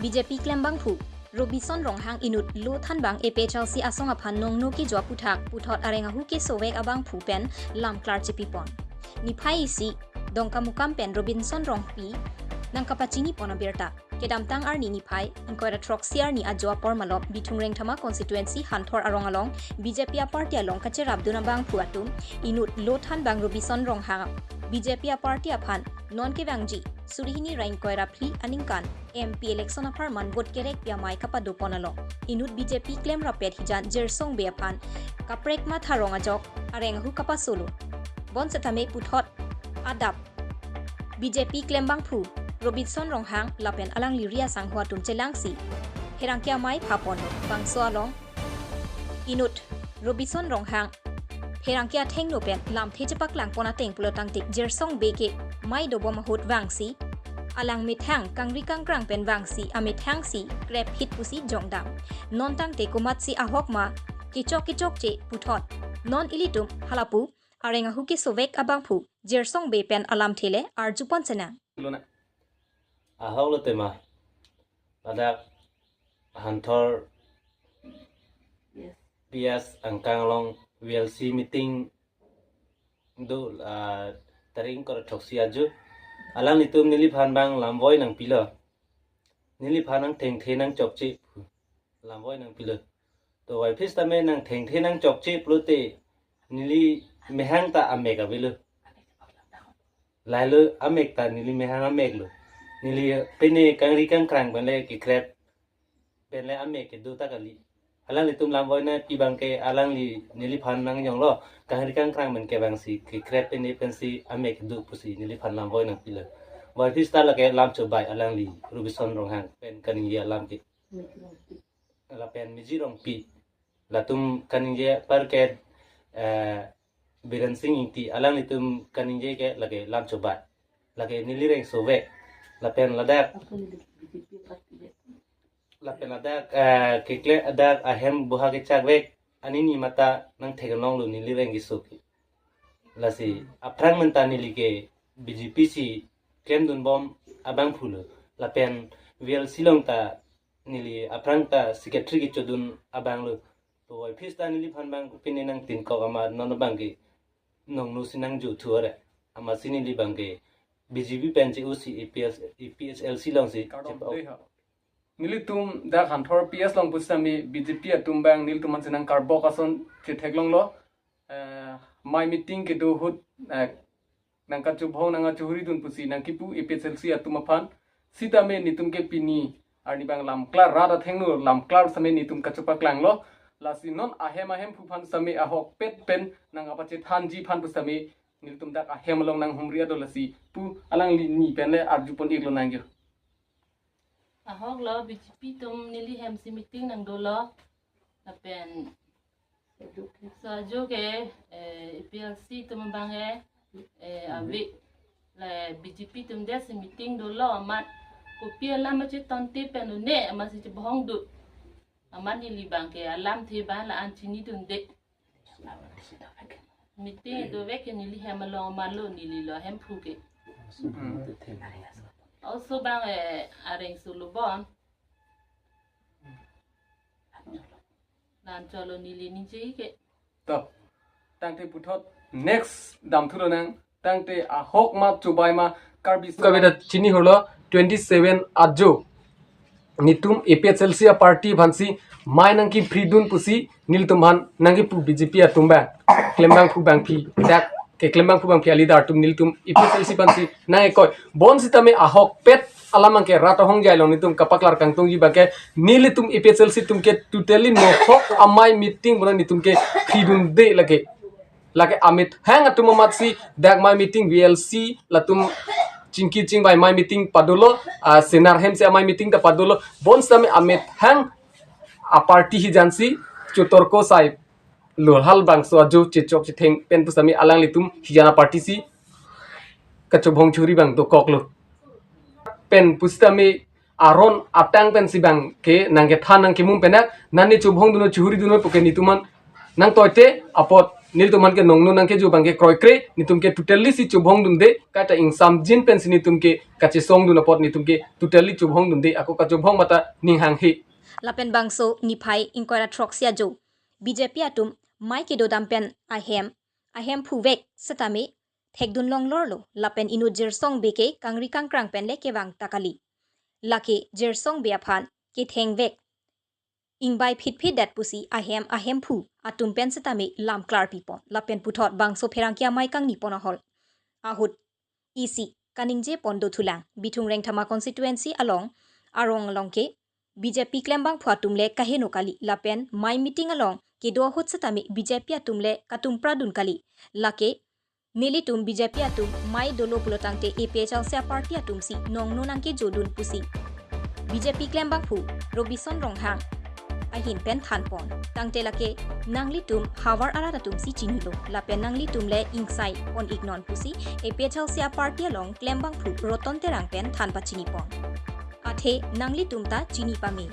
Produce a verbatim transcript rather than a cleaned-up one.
B J P klembangphu Robison Ronghang inut lo thanbang A P H L C asong aphan nongno kejo aphuthak puthot areng ahu kesovek abangphu pen lamklar chepipon. Niphai isi Dongkamukam pen Robison Rongpi nangkapachinipon abirta. Kedamtang arni niphai ingkoi ra throksi arni ajo apor malom Bithung Rengthama constituency Hanthor arong along B J P aparty along kacherapdun abangphu atum inut lo thanbang Robison Ronghang B J P aparty aphan non kevangji suri hini ra ingkoi ra phli aningkan M P election apharman vote kerekpi amei kapadopon along inut B J P klem rapet hijan Jersong Bey aphan kaprek matha rong ajok areng ahu kapasolo. Bonsetame puthot adap B J P klembangphu Robison Ronghang lapen alangli ri asangho atum chelangsi pherangke amei phapon bangso along inut Robison Ronghang pherangke athengno pen lamthe chepaklangpon ateng pulo tangte Jersong Bey ke mei dobom ahut vangsi alang methang kangri kangkrang pen vangsi amethangsi krep hit pusi jongdam. Non tangte komatsi ahok ma kechok kechokche puthot non ilitum halapu areng ahu kesovek abangphu Jersong Bey pen alamthe le arjupon chenang. Ahok lo tema. Ladak Hanthor P S angkang along V L C meeting do, ah, tarik ingkoi ra throksi ajo. Alanglitum neliphan bang lamvoi nangpilo. Neliphan nangthengthe nangchokche pu lamvoi nangpilo. To wai phis tame nangthengthe nangchokche pulote neli mehang ta amek avelo. Lailo amek ta neli mehang amek lo. Neli pine kangri kangkrang penle kekrep penle amek kedo ta kali. Alanglitum lamvoi nangpi abangke alangli neliphan nangjonglo. Kangri kangkrang pen kevangsi kekrep pine pensi amek kedo pusi neliphan lamvoi nangpilo. Wai phis ta lake lam chobai alangli Robison Ronghang pen kaningje alam ke. Lapen Miji Rongpi. Latum kaningje apar ke, eh, Biren Sing Ingti, alanglitum kaningje ke lake lam chobai. Lake neli reng sovek. Lapen ladak, lapen ladak, eh, kekle adak ahem buha kechakvek anini mata nangtheklonglo neli reng keso ke. Lasi aphrang menta neli ke B J P si klemdunbom abangphu lo. Lapen V L C along ta neli aphrang ta secretary kechodun abang lo. To wai phis ta neliphan bang pine nangtinkok amat non abangke nongno si nangjo thu are. Amatsi neli abangke B J P pen che-o si A P S, A P H L C alongsi Kardom chepa-o. Dei ha. Nelitum dak Hanthor P S along pusitame B J P atum bang nelitum aphansi nangkarbok ason chetheklonglo. Eh, mei meeting kedo ahut, eh, nangkachobhong nangkachohuridun pusi nangkipu A P H L C atum aphan. Sitame netum ke pini arni bang lamklar, rat athengno lamklar sitame netum kachopaklanglo. Lasi non ahem ahemphu aphan sitame ahokpet pen nangkapachethanji aphan pusitame nelitum dak ahem along nanghumri ado, lasi pu alangli ni penle arjupon iklo nangjo. Ahok lo, B J P atum neli hem si meeting nangdolo. Lapen so ajo ke, eh, A P H L C atum abang ke, eh, ave, la B J P atum det si meeting dolo amat. Kopi alam achetonte pen une amatsi chobhong dun. Amat neli abangke alamthe abang la-an chinidunde. Meeting dovek ke neli hem along amatlo, neli lo ahemphu ke. Oso abang, eh, areng solo bon. Lan cholo neli ningje ke. To, tangte puthot next damthu lonang, tangte ahok ma chobai ma Karbi Karbi ta chinihorlo twenty seven ajo. Netum A P H L C aparty aphansi mei nangkipridun pusi nelitum aphan nangkipu B J P atum bang, klembangphu bangphi, dak keklembangphu bangphi a-leader atum nelitum A P H L C aphansi nang-ekoi. Bonsitame ahokpet alam abangke rat ahongjai along netum kapaklar kangtongji abangke nelitum A P H L C atum ke totally mohok amei meeting bonang netum ke pridunde lake. Lake amethang atum amatsi dak mei meeting V L C latum chingki chingbai mei meeting padolo, ah, Senar hem si amei meeting ta padolo. Bonsitame amethang aparty hijansi chotorko sai lo, halabangso ajo chechok chetheng pen pusitame alanglitum hijan aparty si kachobhong churi abang dokoklo. Pen pusitame aron atang pensi abangke nangkethan nangkemum penak, nani chobhongdunnon chohuridunnon puke netum aphan nangtoite apot Nelitum aphan ke nongno nangkejo abang ke kroikre, netum ke totally si chubhong dunde, kaita ingsamjin pensi netum ke kachesong dun apot netum ke totally chubhong dunde, ako kachubhong mata ning hanghe. Lapen bangso niphai ingkoi ra throksi ajo B J P atum mei kedodam pen ahem, ahem phuvek setame thekdun longlorlo, lapen inut Jirsong Bey ke kangri kangkrang pen le kevang ta kali. Lake Jirsong Bey aphan kethengvek ingbai phitphit det pusi ahem ahemphu atum pen setame lam klarpipon. Lapen puthot bangso pherangke amei kangnipon ahol ahut isi kaningjepon dothulang. Bithung Rengthama constituency along arong along ke B J P klembangphu atum le kaheno kali. Lapen mei meeting along kedo ahut setame B J P atum le katumpradun kali. Lake nelitum B J P atum mei dolo pulotangte A P H L C a-party atum si nongno nangkejodun pusi B J P klembangphu Robison Ronghang ahin pen thanpon. Tangte lake nanglitum havar arat atum si chinilo, lapen nanglitum le ingsaipon iknon pusi A P H L C a-party along klembangphu Roton Terang pen than pachinipon. Athe nanglitum ta chini pame.